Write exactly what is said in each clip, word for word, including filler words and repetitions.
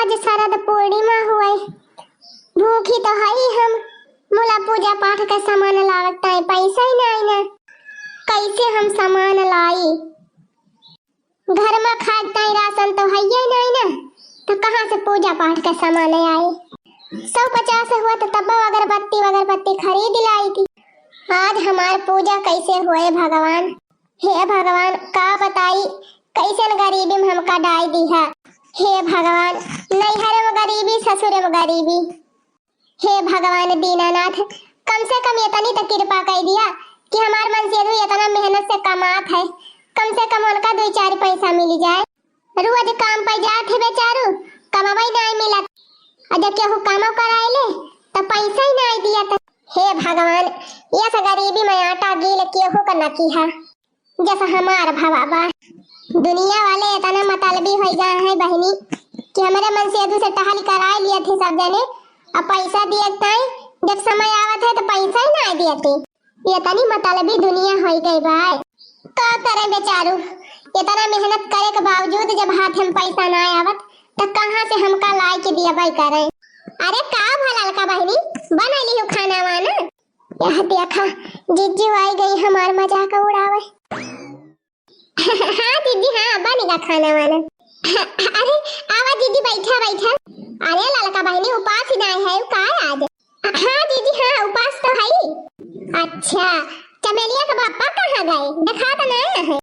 आज शरद पूर्णिमा हुए, भूखी तो हई हम, मुला पूजा पाठ का सामान लावत ताई पैसा ही नाई ना, कैसे हम सामान लाई? घर में खाए ताई राशन तो हइये नाई ना, तो कहाँ से पूजा पाठ का सामान आए? सौ पचास हुआ तो तब अगरबत्ती वगरबत्ती खरीद लाई थी। आज हमार पूजा कैसे हुए भगवान? हे भगवान, का बताई, कैसन गरीबी में हमका डाई दिहा। हे भगवान, नैहर में गरीबी, ससुर में गरीबी। हे भगवान दीनानाथ, कम से कम इतनी तो कृपा कर दिया कि हमार मनसेधू इतना मेहनत से कमात है, कम से कम उनका दो चार पैसा मिल जाए। रोज काम पर जात है बेचारू, कमावई नाई मिलत, और जब केहू कामो कराए ले तो पैसा ही नाई दिया। तो हे भगवान, यस गरीबी में आटा गील केहू का न किहा। जस हमार भवा बा। दुनिया वाले इतना मतलबी होइ गए हैं बहिनी कि हमरे मनसेधू से टहल कराए लिए थे सब जने, अब पैसा दिए ताई जब समय आवत है तो पैसा ही ना दिए थे। इतनी मतलबी दुनिया होइ गई बा। का करे बेचारू, इतना मेहनत करे के बावजूद जब हाथ में पैसा ना आवत तो कहाँ से हमका लाई के दिया भाई करे? अरे का भा ललका बहिनी, बनैली हो खाना वाना? यह देखा, जिज्जी आई गई हमार मजाक उड़ावे। हाँ दीदी, हाँ, बनेगा खाना वाना। अरे, आवा दीदी, बैठा, बैठा। अरे, ललका बहिनी उपास ही ना है, का आज? हाँ दीदी, हाँ, उपास तो है। अच्छा, चमेलिया के पापा कहाँ गए? देखा तो ना है।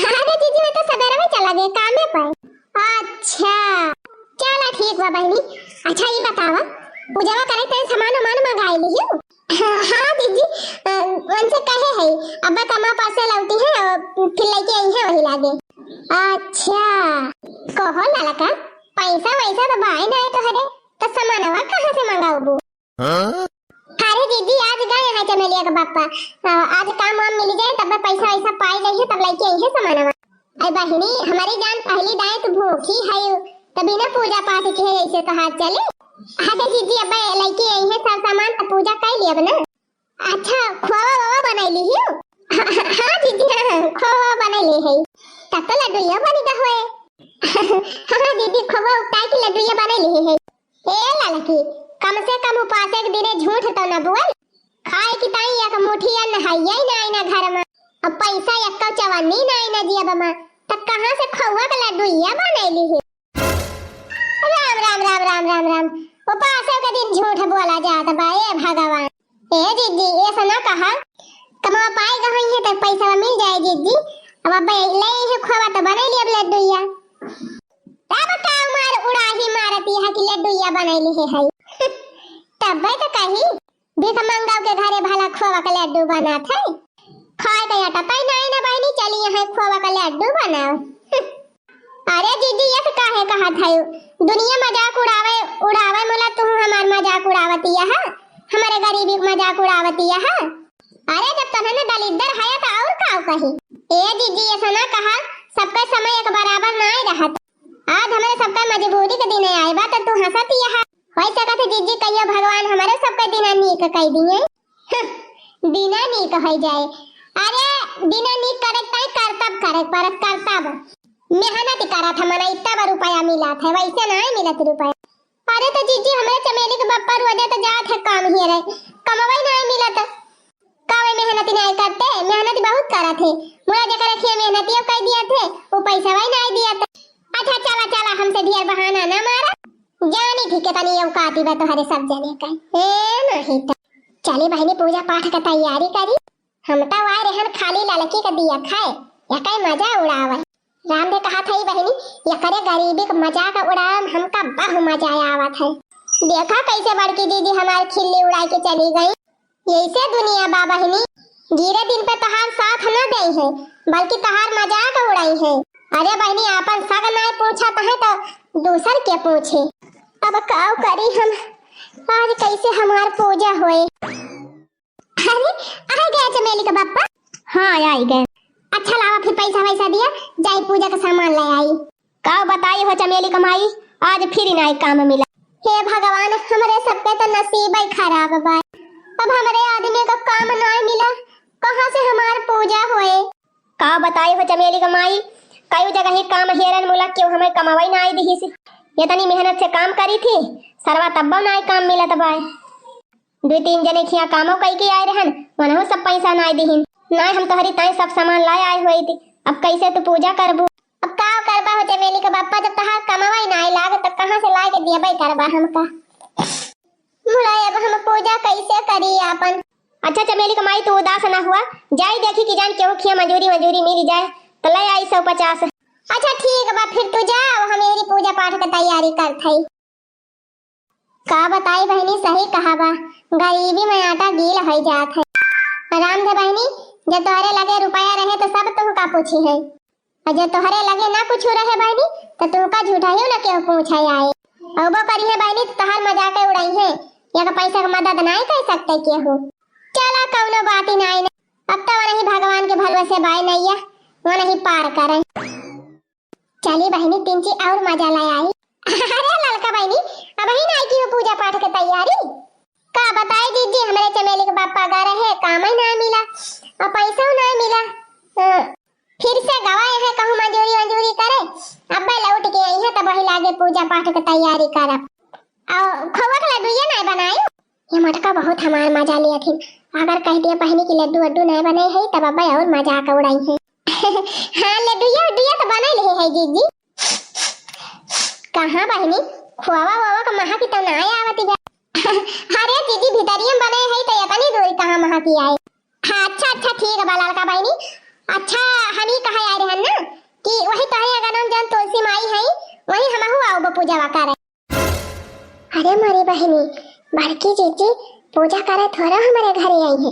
अरे दीदी, वो तो सवेरे में चला गए कामे पर। अच्छा, चला ठीक बा बहिनी। अच्छा, ये बतावा, पूजावा करे के सामान उमान मंगाए लिहियो? हाँ दीदी, अ, उनसे कहे है, अब्बा कमा पास से लौटी है और फिर लेके आई है वही लागे। अच्छा, कहो ललका, पैसा वैसा तो बाय ना है तोहरे, तो सामानवा कहाँ से मंगाऊबू? हाँ? अरे दीदी, आज गए हैं चमेलिया के पापा, अ, आज काम वाम मिल जाए तब पैसा वैसा पाई जाइए तब लेके आई है सामानवा। अरे बहिनी, हमारी जान पहली दाएं तो भूखी है, तभी ना पूजा पाठ के है, ऐसे तो हाथ चले। हाँ तो जीजी, अब लइके आई है सब सामान, तो पूजा कर लिया ना। अच्छा, खोवा वोवा बनाई ली हो? हाँ जीजी, हाँ, हाँ, खोवा बनाई ली है। तब तो लड्डू ये बनी का होए। हाँ दीदी, खोवा उतार के लड्डू ये बनाई ली है। ए ललकी, कम से कम उपास एक दिने झूठ तो न बोल। खाए की ताई एक मुट्ठी अन्न हइये ही नाई ना घर में। अब पैसा एक्का चवन्नी नाई ना जेब में, त कहाँ से खोवा के लड्डू ये बनैली है? राम, राम, राम, राम, राम, राम। उपासे के दिन झूठ बोला जात बा, ए भगवान। ए जीजी, ऐसा ना कहा। कमा पाए गई है त पैसा मिल जाए जीजी। अब, अब ले ही खोवा तो बनैली अब लड्डू या। तब का मार उड़ाही मारत यह कि लड्डू या बनैली है, है। तब तो कही, भीख मंगाऊ के घरे भला खोवा के लड्डू बनात है। खाए के आटा तै नाई ना बहिनी, चली यहाँ खोवा के लड्डू बनाओ। अरे जीजी, ये तो काहे कहत है? दुनिया मजाक उड़ावे, उड़ावे मुला, तू हमार मजाक उड़ावतिया है, हमारे गरीबी के मजाक उड़ावतिया है। अरे जब तोहने दलिद्दर है तो और का कही? ए जीजी, ऐसा ना कहा, सबका समय एक बराबर नाई रहत। आज हमरे सबका मजबूरी के दिन आए बा तो तू हंसतिया है। होइ सकत है जीजी, कहियो भगवान हमरे सबके दिना नीक कई दिए। हं, दिना नीक होइ जाए। अरे, दिना नीक करे ताई करतब करे परत, करतब। मेहनत करत है मनई, तब रुपया मिलत है, वैसे नाई मिलत रुपया। अरे तो जीजी, हमरे चमेली के बप्पा रोजे तो जात है काम हेरे, कमवई नाई मिलत। का वे मेहनत नाई करते? मेहनत बहुत करत है। मुला जेकर रखिए मेहनतियो कई दिया थे, वो पैसा वही नाई दिया थे। अच्छा चला, चला, हमसे ढेर बहाना ना मारा। जानी थी कितनी औकाती बा तोहरे सब जने का। ए, नहीं तो। चली बहिनी, पूजा पाठ का तैयारी करी। हम तो आए रहन खाली ललकी का दिया खाए, या कई मजा उड़ावे। राम दे कहा था, "ई बहिनी, एकरे गरीबी का मजाक उड़ावे में हमका बहु मजा आवत है। देखा कैसे बड़की दीदी हमार खिल्ली उड़ाई के चली गई।" यैसे दुनिया बा बहिनी, गिरे दिन पे तोहार साथ न देई है, बल्कि तोहार मजाक उड़ाई है। अरे बहिनी, आपन सग नाय पूछत है तो दूसर के पूछे। अब काव करी हम, आज कैसे हमार पूजा होए? अरे, आ गया चमेली का बप्पा। हाँ, आई गए। अच्छा लावा, फिर पैसा वैसा दिया, जाई पूजा का सामान ले आई। का बताई हो चमेली का माई, आज फिर इनाई काम मिला। हे भगवान, हमरे सबके तो नसीब ही खराब बा। अब हमरे आदमी का काम नाय मिला, कहाँ से हमार पूजा होए? का बताई हो चमेली का माई, कई जगह ही काम हेरन मुला, क्यों हमें कमावई नाय दिहिस। एतनी मेहनत से काम करी थी, सरवा तब्बो नाई काम मिलत बाय। दुइ तीन जने खिया कामो कई के आए रहन, वनहु सब पैसा नाई दिहिन। नाई हम तोहरी ताई सब सामान लाए आए होई थी, अब कैसे तू पूजा करबू? अब का करबा हो चमेली के बापा, जब तहार कमावा ही नाई लाग, तब कहाँ से लाए के दियबे करबा हमका? मुड़े अब हम पूजा कैसे करी आपन? अच्छा चमेली के माई, तू उदास ना हुआ, जाई देखी कि जान केहू खिया मजूरी मजूरी मिल जाए, तो ले आई सौ पचास। अच्छा ठीक बा, फिर तू जा, अब हम यही पूजा पाठ के तैयारी करत हई। का बताई बहिनी, सही कहा बा, गरीबी में आटा गील होइ जात है। राम दे बहिनी, जब तोहरे लगे रुपया रहे तो सब तुहका पूछी है, और जब तोहरे लगे ना कुछ रहे बहिनी तो तुहका झूठा ही ना केहू पूछे आए। अउबो करी है बहिनी तो तोहार मजाक उड़ाई है, एक पैसा के मदद नाई कर सकते केहू। चला कौनो बात ही नाई ना, अब तो वही भगवान के भरोसे बाई नैया, वो नहीं पार करे। चली बहिनी, तिनची और मजा ले आई। अरे ललका बहिनी, अबही नाई की हो पूजा पाठ के तैयारी? का बताई जीजी, हमरे चमेली के बापा गा रहे, काम ही ना मिला, और पैसा ना मिला। हाँ, फिर से गवा है कहूँ मजूरी वजूरी करे, अब्बे लौट के आई है तब वही लागे पूजा पाठ के तैयारी करब। और खोवा के लड्डू ये ना बनाई। ये मटका बहुत हमार मजा लिया थी, अगर कह दिया बहिनी कि लड्डू वड्डू ना बने है तब अब्बे और मजाक उड़ाई है। हाँ, लड्डुया उड्डुया तो बना ले है जीजी। कहाँ बहिनी, खोवा वोवा का महक तो ना आवत बा। अरे जीजी, भीतरिया में बने है तो इतनी दूर कहाँ महक आई? हाँ, अच्छा, अच्छा, ठीक बा ललका बहिनी। अच्छा, हम ही कहा आए रहन ना कि वही तोहरे अगना में जौन तुलसी माई है, वही हमहू आउब पूजावा करे। अरे मोरी बहिनी, बड़की जीजी पूजा करे थोड़ा हमरे घरे आई है।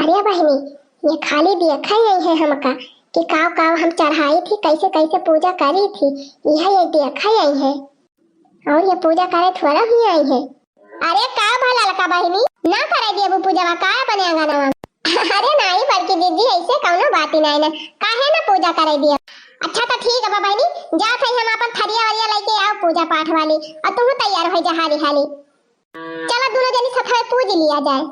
अरे बहिनी, ये खाली देखा आई है हमका कि काव काव हम चढ़ाई थी, कैसे कैसे पूजा करी थी, यह ये देखा आई है। और ये पूजा करे थोड़ा ही आई है। अरे का भा ललका बहिनी, ना करे देबू पूजावा का अपने अंगनवा में? अरे नाई बड़की दीदी, ऐसे कौनो बात ही नाई ना, काहे ना पूजा करे दिया। अच्छा तो ठीक है बहिनी, जात है हम अपन थरिया वरिया लेके आओ पूजा पाठ वाली, और तुम तैयार हो जा हाली हाली। चला दोनों जनी साथ में पूज लिया जाए।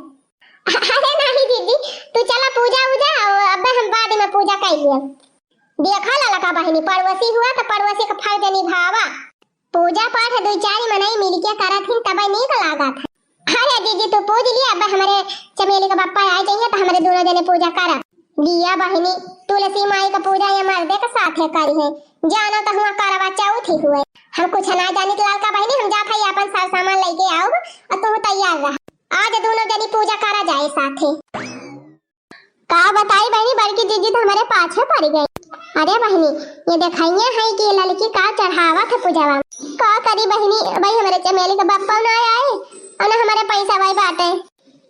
अरे नाई दीदी, तू चला पूजा उजा, और अबे हम बाद में पूजा कर लिया। देखा ललका बहिनी, पड़ोसी हुआ तो पड़ोसी का फर्ज निभावा। पूजा पाठ दुई चार मनई मिलके करत हिन, तबे नीक लागत है। अरे जीजी, तू पूज लिया, अब हमरे चमेली के बप्पा आ जाइए, तो हमरे दोनों जने पूजा करब। लिया बहिनी, तुलसी माई का पूजा ये मर्दे के साथे करी है, जानो तो हुआ करवा चौथ ही हुए। हम कुछ ना जानित ललका बहिनी, हम जात है अपन सब सामान लेके आउब, और तू तैयार रह। आज दोनों जनी पूजा करा जाए साथे। का बताई बहिनी, बड़की जीजी तो हमरे पाछे पड़ गई। अरे बहिनी, ये देखइया है कि ललकी का चढ़ावत है पूजावा में। का करी बहिनी, भाई हमरे चमेली के बप्पा ना आए और ना हमरे पैसा भाई बाटे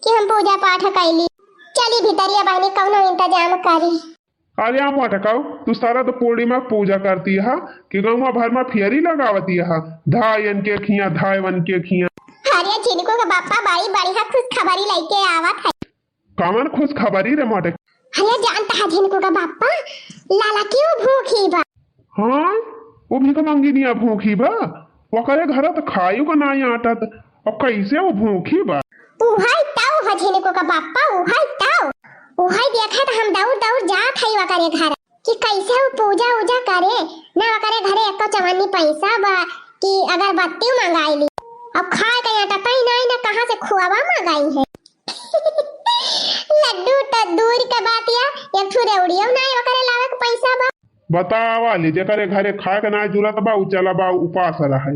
कि हम पूजा पाठ कैली। चली भीतरिया बहिनी, कौनो इंतजाम करी। अरे आ मटकाऊ, तू सारा तो पूर्णिमा पूजा करती है कि गौवा भर में फेरी लगावती है, धायन के खिया, धायवन के खिया। अरे झिनकू के बप्पा बड़ी बढ़िया खुशखबरी लेके आवत है। कवन खुशखबरी रे मोटे? अरे जानता है झिनकू का बापा, लाला क्यों भूखी बा? हाँ, वो भी तो मंगिनिया भूखी बा, ओकरे घर तो खायू का नाई आटत, और कैसे वो भूखी बा? उहाई ताऊ है झिनकू का बापा, उहाई ताऊ। उहाई देखा तो हम दौड़ दौड़ जात हई ओकरे घर कि कैसे वो पूजा उजा करे, ना ओकरे घरे एको चवन्नी पैसा बा कि अगरबत्ती मंगाई ली। अब खाए के आटा कहीं नाई ना, कहाँ से खोवा मंगाई है? लड्डू त दूर के बात या, एक ठो रेवड़ियो ना ओकरे लावे के पैसा बा। बतावा ले, जेकरे घरे खाए के ना जुरत बा, उ चला बा उपास रहे,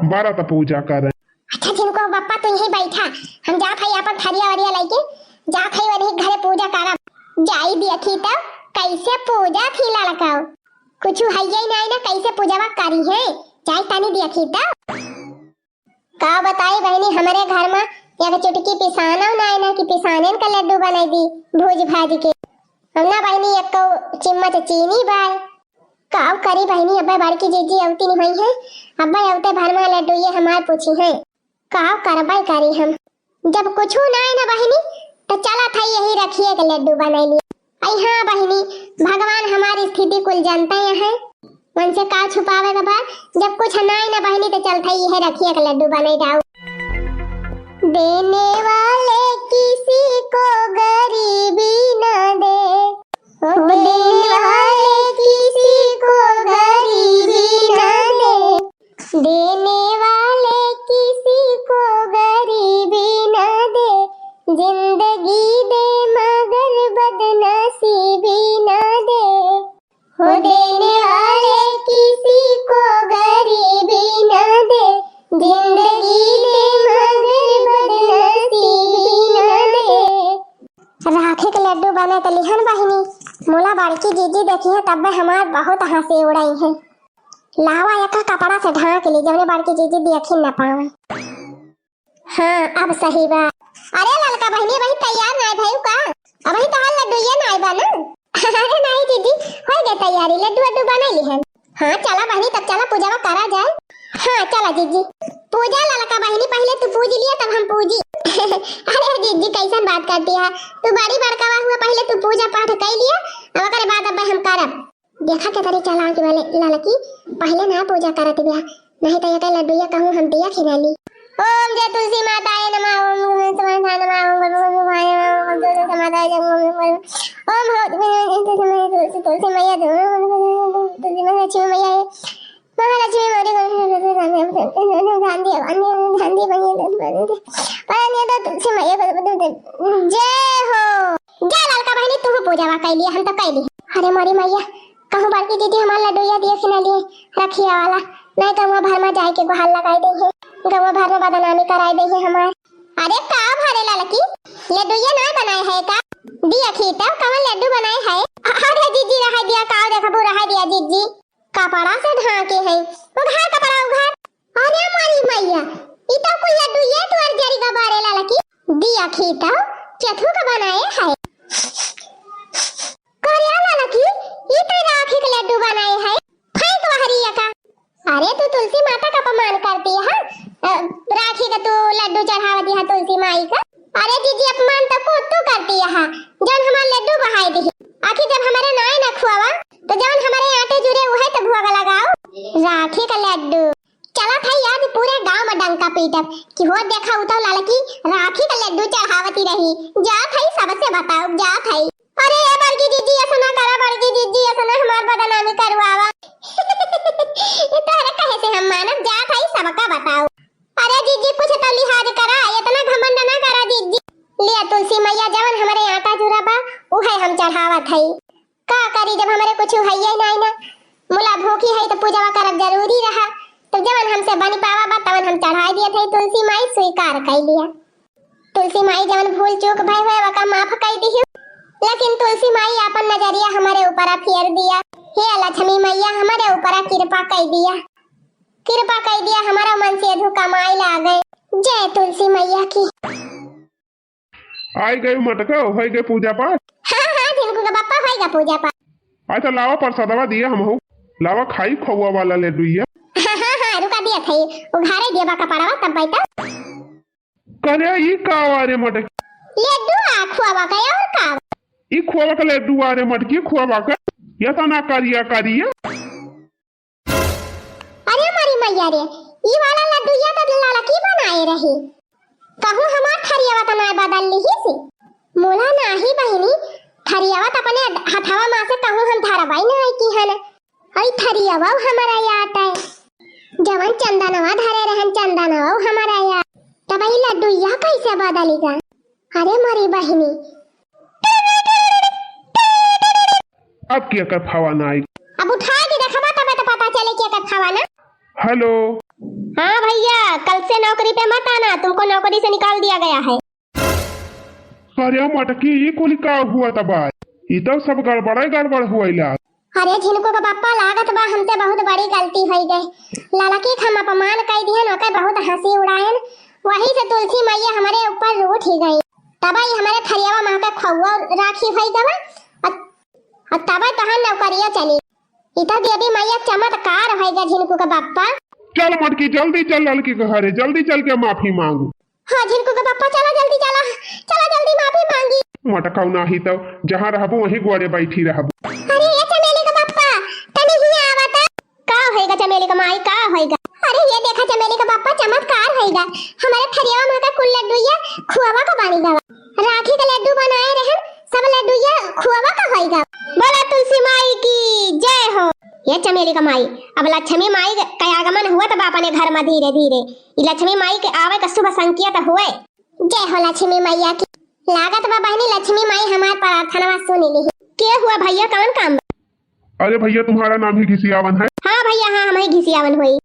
बरत पूजा करे। अच्छा झिनकू बप्पा, तू यहीं बैठा, हम जात हई अपन थरिया वरिया लेके, जात हई वही घरे पूजा करब। जाई देखी तब कैसे पूजा थी ललकाऊ, कुछ है ही नहीं ना, कैसे पूजावा करी है, जाई तनी देखी तब। का बताई बहिनी, हमरे घर में एक चुटकी पिसानो नाई ना कि पिसानेन का लड्डू बनाई दी भूज भाज के। हम ना बहिनी एको चिम्मच चीनी बाय। का करी बहिनी, अब्बे बड़की जीजी अवती नहीं हुई है, अब्बे अवते भर में लड्डू ये हमार पूछी है। का करबे करी हम, जब कुछ नाई ना बहिनी, तो चला था यही रखिए के लड्डू बनाई ली। आई हाँ बहिनी, भगवान हमारी स्थिति कुल जानते हैं, उनसे का छुपावे के बाद, जब कुछ नाई ना बहिनी तो चलते ही है रखिए के लड्डू बनाई जाऊ। देने वाले किसी को गरीबी ना दे, ओ देने वाले किसी को गरीबी ना दे, देने दे, जिंदगी दे मगर बदनसीबी ना दे। राखी के लड्डू बने त लिहन बहिनी, मोला बड़की जीजी देखिहैं तब्बे हमार बहुत हँसी उड़इहैं। लावा एका कपड़ा से ढाँक ली, जउने बड़की जीजी देखी न पावैं। हाँ, अब सही बा। अरे ललका बहिनी, अबहीं तैयार नाहीं भइउ का? अबहीं तोहार लड्डुइया नाहीं बा ना? अरे नाहीं जीजी, होइ गए तैयारी, लड्डू वड्डू बनइ लिहन। हाँ चला बहिनी, तब चला पूजवा करा जाए। हाँ चला जीजी। पूजा ललका बहिनी, पहिले तू पूज लिया तब हम पूजी। अरे जीजी कइसन बात करती है, तू बड़ी बड़कवा हुआ, पहिले तू पूजा पाठ कइ लिया, अब ओकरे बाद अब हम करब। देखा के तरी चला के वाले ललकी, पहिले ना पूजा करत बिया, नहीं तो एकर लड्डुइया कहूँ हम दिया खिला ली। ओम जय तुलसी माता ए नमः, ओम तुलसी माता ए नमः, ओम तुलसी माता ए नमः, ओम तुलसी माता ए नमः, ओम तुलसी माता ए नमः, तुलसी मैया, तुलसी माता, लक्ष्मी मैया ए, महालक्ष्मी माता, ध्यान दिया, ध्यान दिया, ध्यान दिया, ध्यान दिया, तुलसी मैया, जय हो। जा ललका बहिनी, तू पूजावा कइ लिया, हम तो कइ ली। अरे मोरी मैया, कहूँ बड़की दीदी हमार लड्डुइया दिए खिना लिए रखिया वाला, नहीं तो गउँवा भर में जाए के गुहार लगाई देइहैं, गउँवा भर में बदनामी कराई देइहैं हमार। अरे का भरे ललकी, लड्डुइया ना बनाए है का? दिया खीता, कवन लड्डू बनाए है? अरे जीजी रहा दिया, का देखबू, रहा दिया जीजी। कपड़ा से ढाँके है, उघार कपड़ा उघार। अरे मोरी मैया, ई तो कुल लड्डुइया तोर जरी गा बारे ललकी। दिया खीता, केथू का बनाए है। करे ललकी, ई तो राखी के लड्डू बनाए है, फेंक बहरी एका। अरे तू तुलसी माता का अपमान करती है, अ, राखी का तू लड्डू चढ़ावती है तुलसी माई का। अरे जीजी, अपमान तो खुद तू करती है, जौन हमार लड्डू बहाई दी। आखिर जब हमरे नाई ना खुआवा, तो जौन हमरे आटे जुरे उहे तो भोग लगाओ। राखी का लड्डू। चलत हई आज पूरे गाँव में डंका पीटब कि हो देखा उ तो ललकी राखी का लड्डू चढ़ावती रही। जात हई सबसे बताओ, जात हई। अरे ए बड़की जीजी, ऐसा ना करा बड़की जीजी, ऐसा ना हमार बदनामी करवावा। ये तोहरे कहे से हम मानब, जात हई सबका बताओ। अरे जीजी, कुछ तो लिहाज करा, इतना घमंड ना करा जीजी। लिया तुलसी मैया, जवन हमरे आटा जुरा बा, उहे हम चढ़ावत हई। का करी, जब हमरे कुछ हइये नाई ना, मुला भूखी हई तो पूजवा करब जरूरी रहा। तब जवन हमसे बन पावा बा, तवन हम चढ़ाई दियत हई। तुलसी माई स्वीकार कई लिया। तुलसी माई जवन भूल चूक भई हुए, वका माफ कई दिहु। लेकिन तुलसी माई आपन नजरिया हमरे ऊपर फेर दिया। हे लक्ष्मी मैया, हमरे ऊपर कृपा कई दिया, कृपा कई दिया, हमारा मन से अधू कमाई लागे। जय तुलसी मैया की। आई गई मटका, होई गई पूजा पाठ। हाँ, हाँ, झिनकू के बप्पा होई गा पूजा पाठ। अच्छा, लावा प्रसादवा दिया हमहू। लावा खाई खोवा वाला लड्डुइया। हाँ, हाँ, हाँ, रुका दिया था, उघारे दिया बा कपड़वा, तब बैठा। करे ई का वा रे मटकी? लड्डू आ खोवा का, और का? ई खोवा का लड्डू आ रे मटकी, खोवा का। या तो ना करिया, करिया। अरे मोरी मैया रे, ई वाला लड्डुइया त ललकी बनाए रही। कहूँ हमार थरियावा त नाय बदल लिहिस। मोला नाही बहिनी, थरियावा त अपने हथवा मा से कहूँ हम धरवाई नाय किहन। अई थरियावा हमरा याद आए। जवन चंदनवा धरे रहन चंदनवा हमरा याद। तब ई लड्डुइया कैसे बदली गा? अरे मोरी बहिनी। अब केकर फोन आई? अब उठा के देखबा तबे तो पता चले केकर फोन ना। हेलो। हाँ भैया, कल से नौकरी पे मत आना, तुमको नौकरी से निकाल दिया गया है। अरे मटकी, ई कुल का हुआ तबा? ई तो सब गड़बड़े गड़बड़ हुआ ला। अरे झिनकू के बप्पा, लागत बा हमसे बहुत बड़ी गलती होई गई। ललकी के हम अपमान कई दिहन, ओकर बहुत हंसी उड़ायन। वही से तुलसी मैया हमरे ऊपर रूठ ही गई। तबई हमरे थरियावा मा के खौआ राखी होई गवा। और, और तबई तोहार नौकरिया चली। ई तो देवी मैया चमत्कार होई गई झिनकू के बप्पा। चल मटकी, जल्दी चल ललकी के घरे, जल्दी चल के माफी मांगू। हाँ, झिनकू के बप्पा, चला जल्दी चला, चला जल्दी माफी मांगी। मटकाऊ नाही तो जहाँ रहबू वहीं गोड़े बैठी रहबू। अरे ये चमेली के बप्पा, तनी हियाँ आवा त। का होइगा चमेली के माई, का होइगा? अरे ये देखा चमेली के बप्पा, चमत्कार होइगा। हमरे थरियावा मा का कुल लड्डुइया खुआवा का बानी गवा। राखी के लड्डू बनाए रहन, सब लड्डुइया खुआवा का होइगा। बोला तुलसी माई की जय हो। ये चमेली के माई, अब लक्ष्मी माई के आगमन हुआ तब अपने घर मा धीरे धीरे। ई लक्ष्मी माई के आवे का शुभ संकेत हुए। जय हो लक्ष्मी मैया की। लागत बा बहिनी लक्ष्मी माई हमार प्रार्थनवा सुन ली। के हुआ भैया, कौन काम बा? अरे भैया, तुम्हारा नाम ही घिसियावन है? हाँ भैया, हाँ, हम ही घिसियावन होई।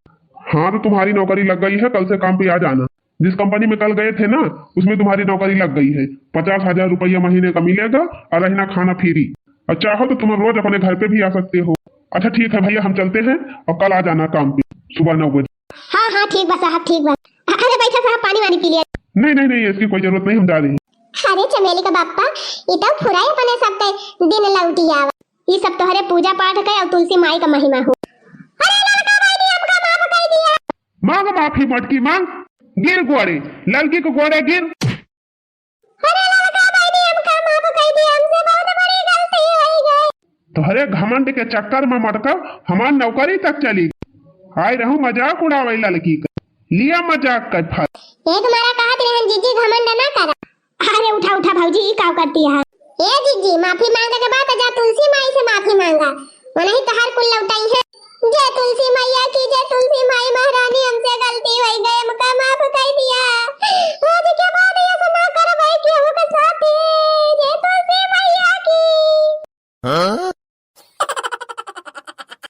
हाँ, तो तुम्हारी नौकरी लग गई है, कल से काम पे आ जाना। जिस कंपनी में कल गए थे ना, उसमें तुम्हारी नौकरी लग गई है। पचास हजार रुपया महीने का मिलेगा और रहना खाना फ्री। और चाहो तो तुम रोज अपने घर पे भी आ सकते हो। अच्छा ठीक है भैया, हम चलते हैं और कल आ जाना काम पे सुबह नौ बजे। हाँ, हाँ, ठीक बा साहब, ठीक बा। अरे बैठा साहब, पानी वानी पी लिया। नहीं, नहीं, नहीं, इसकी कोई जरूरत नहीं, हम जा रहे हैं। अरे चमेली का बापा, ई तो फुराई अपने सबके दिन लौटी आवा। ई सब तोहरे पूजा पाठ के और तुलसी माई का महिमा हो। अरे ललका भाई जी, हमका माफ कर दिया। मांग माफी मटकी मांग, गिर गोड़े, ललकी को गोड़े गिर। अरे ललका भाई जी, हमका माफ कर दिया, हमसे बहुत बड़ी गलती हो गई। तोहरे घमंड के चक्कर में मटका हमार नौकरी तक चली। आए रहू मजाक उड़ावे ललकी का, लिया मजाक का फल। ये तुम्हारा कहत रहन जीजी, घमंड ना करा। अरे उठा उठा भौजी, ई का करती है? ए जीजी, माफी मांगे के बाद जा तुलसी माई से माफी मांगा, वही तोहार कुल लौटाई है। जय तुलसी मैया